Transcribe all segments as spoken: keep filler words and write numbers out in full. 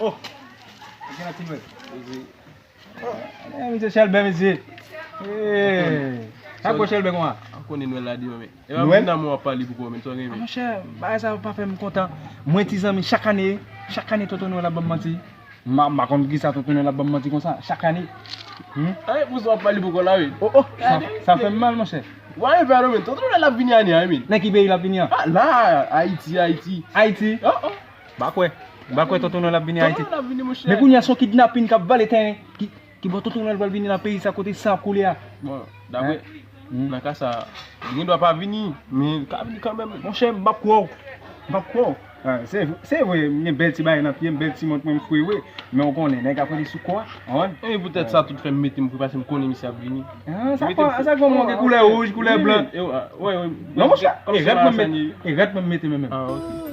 Oh! Gen la ti nwèl. Eh, misye Chèlbè, mesye. Eh, sa gwo Chèlbè konsa? An konnen Nwèl la deyò, men. E pa Nwèl? Vin nan mwen w ap pale pou kò, men sa w renmen. Ah, monchè, bagay sa yo pa fè m kontan. Mwen, ti zanmi, chak ane, chak ane, Tonton Nwèl ap ban m manti. M pa, m pa konn poukisa Tonton Nwèl ap ban m manti konsa, chak ane. Hmm? Ay, pou sa w ap pale pou kò la, wi. Oh, oh, sa, sa fè m mal, monchè. Wè, men, men, Tonton Nwèl ap vini ane a, men. Nan ki peyi l ap vini an? Ah, la, Ayiti, Ayiti. Ayiti? Oh, oh. M pa kwè. M pa kwè Tonton Nwèl ap vini Ayiti. Tonton Nwèl ap vini, monchè. Men kounye a, se yon kidnapin k ap vale teren. Ki, ki bò Tonton Nwèl pral vini nan peyi sa kote san ap koule a? Bon, daprè, nan ka sa, li gen dwa pa vini, men li ka vini kanmenm. Monchè, m p ap kwè w. M p ap kwè w. Ah, se, se vre, m gen bèl ti bagay nan pye m, bèl ti mont mwen, m fre vre. Men w konnen, nèg ap rele sou kò a, w konprann? E poutèt sa tout fè m mete m fre, paske m konnen misye ap vini. Ah, sa kwa, sa kwa, mwen gen koulè wouj, koulè blan. Non, monchè, e rèd mwen mete, e rèd mwen mete men menm. Ah, ok.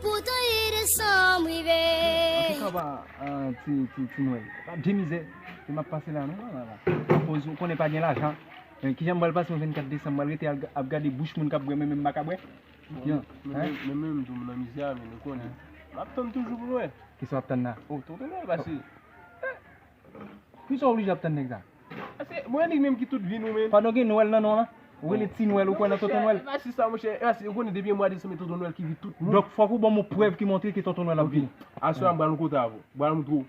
Poutan e desanm rive. An tou ka, pa, ah, ti, ti, ti Nwèl. Pa de mizè ke m ap pase la, non, la, la. Akoz ou konnen pa gen lajan. Men kijan m pral pase yon vennkat desanm, m pral rete al, ap gade bouch moun k ap bwè, men menm m pa ka bwè. Men menm, men menm tou m nan mizè a, men nou konnen. M ap tann toujou pou Nwèl. Kisa w ap tann la? Oh, Tonton Nwèl pase. Poukisa w oblije ap tann nèg sa? Paske mwen li menm ki tout vi nou, men. Pandan w gen Nwèl nan non w la, ou rele Ti Nwèl, ou kwè nan Tonton Nwèl? E pa si sa, monchè, e pa si, ou konnen depi mwa desanm, e Tonton Nwèl ki vi tout moun. Donk, fòk ou ban m yon prèv ki montre ke Tonton Nwèl ap vini. Aswè a, m pral yon kote avè w. M pral montre w.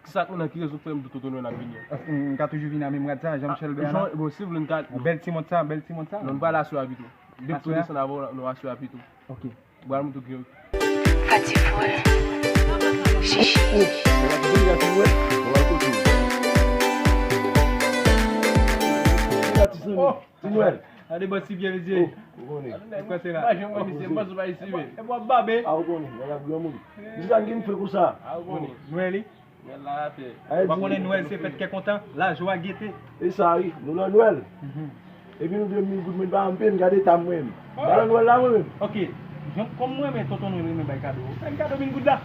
Kisa k nan ki rezon k fè m di w Tonton Nwèl ap vini an? Èske m ka toujou vin a menm rad sa, jan m chèlbè a la? Bon, si w vle, n ka. Bèl ti mont sa, bèl ti mont sa. Non, n pral aswè a pito. Depi tou desann avè w, nou aswè a pito. Ok. Bral moutou ki yo. Pati fòl. Chichi. Oh! Ti Nwèl. Gade bò ti pye, mesye. Ou konnen. Ou konnen. Mwen, mwen, misye, mwen, sou pa isi, men. E w ap babe. A, ou konnen. Nèg ap granmoun. Misye sa gen fre konsa. A, ou konnen. Nwèl, wi. Nwèl la atè. Ou pa konnen Nwèl se fèt kè kontan, lajwa, gete. E sa wi, nou nan Nwèl. Epi nou de mil goud, men pa anpil, gade eta m mwen menm. M pa nan Nwèl la mwen menm. Ok, jan kòm mwen renmen Tonton Nwèl renmen bay kado, fè m kado mil goud la.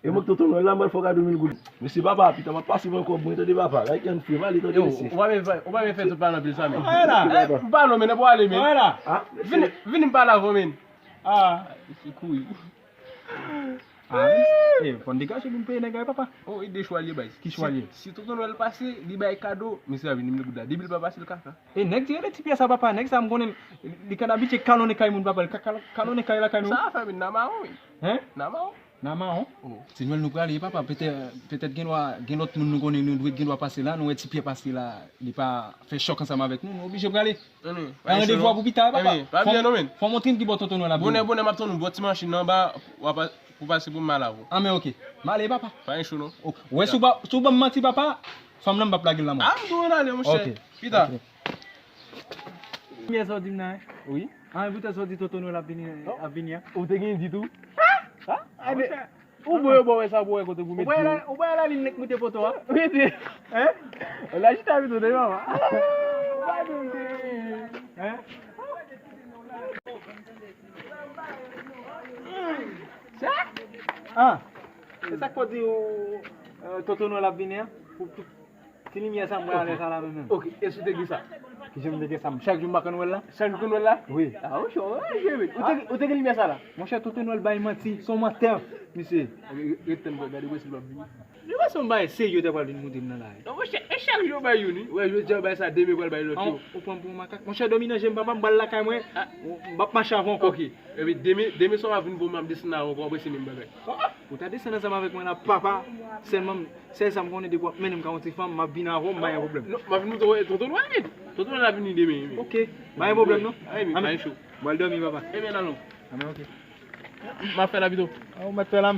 E mwen k Tonton Nwèl la, m pral fè w kado mil goud. Mesye papa, pita m ap pase pran kòb mwen tande papa. Like and free, m ale tande mesye. Ou pa men fè, ou pa men fè tout pale anpil sa men. Ou pa la. M pa non men, nan pou ale men. Ou pa la. Vini, vini m pale avè w men. Ah, mesye kouri. Ah, e, fò n degaje pou n peye nèg la, papa. Oh, e de chwa l ye, baz. Ki chwa l ye? Si, si Tonton Nwèl pase, li bay kado, misye ap vini, m le goud la. Depi l pa pase, l kaka. E nèg ti rele ti pyè sa, papa, nèg sa m konnen, li konn abitye kalonnen kay moun, papa, li ka kal-, kalonnen kay lakay nou. Sa a fè, men nan mawon, wi. Hein? Nan mawon. Nan mawon? Oh. Ti Nwèl nou prale, papa, petèt, petèt gen dwa, gen lòt moun nou konnen, nou dwe gen dwa pase la, nou wè ti pyè pase la, li pa fè chòk ansanm avèk nou, nou oblije prale. An randevou a pou pita, papa. Pa bliye non, men. Fò m montre n ki bò Tonton Nwèl ap vini. Bonè, bonè, m ap tann ou bò ti machin nan anba, w ap, pou pase pou m al avè w. Ah, men ok. M ale, papa. Pa gen cho, non. Ou wè, si w ba, si w ban m manti, papa, fanm nan m p ap lage l nan men w. Ah, m tou ale, monchè. Ok. Pita. Limyè sa w di m nan, wi. Ah, men poutèt sa w di Tonton Nwèl ap vini, ap vini an. Ou te gen di tou? Ah, ah, monchè. Ou bwè yo bò wè sa pou wè kote pou met dlo. Ou bwè la, ou bwè la li nèk moute poto a. Mete. Hein? Ou la chita pito de mama. Hein? Sa? Ah. Se sa k fò di ou, euh, Tonton Nwèl ap vini an. Pou, pou, Ti limyè sa m wè alè sa la menm menm. Ok, èske w te gen sa? Kijan m te gen sa? Chak jou m pa konn wè l la? Chak jou konn wè l la? Wi. Ah, monchè, ou te, ou te gen limyè sa la? Monchè, Tonton Nwèl bay manti, se yon mantè, misye. Ok, ret tann, gade wè si l p ap vini. Li pa se yon bagay serye w ta pral vin montre m nan la. Non, monchè, e chak jou yo bay youn, wi. Wè, jodi a yo bay sa, demen yo pral bay lòt yo. Ou pran m pou yon makak. Monchè, dòmi nan je m, papa, m pral lakay mwen. M p ap mache avè w ankò. Ok. Epi demen, demen swa w ap vin pou m, m ap desann la ankò, apre se menm bagay. Ou ta desann ansanm avèk mwen la, papa. Sèlman, sèl sa m konnen, depi w ap mennen m ka yon ti fanm, m ap vin avè w, m pa gen pwoblèm. Non, m ap vin montre w Tonton Nwèl, men. Tonton Nwèl ap vini demen, men. Ok, pa gen pwoblèm, non. Anben, pa gen cho. Mwen al dòmi, papa. Ebyen, alon. Anben, ok. M ap fè la pito. Ou mèt fè la.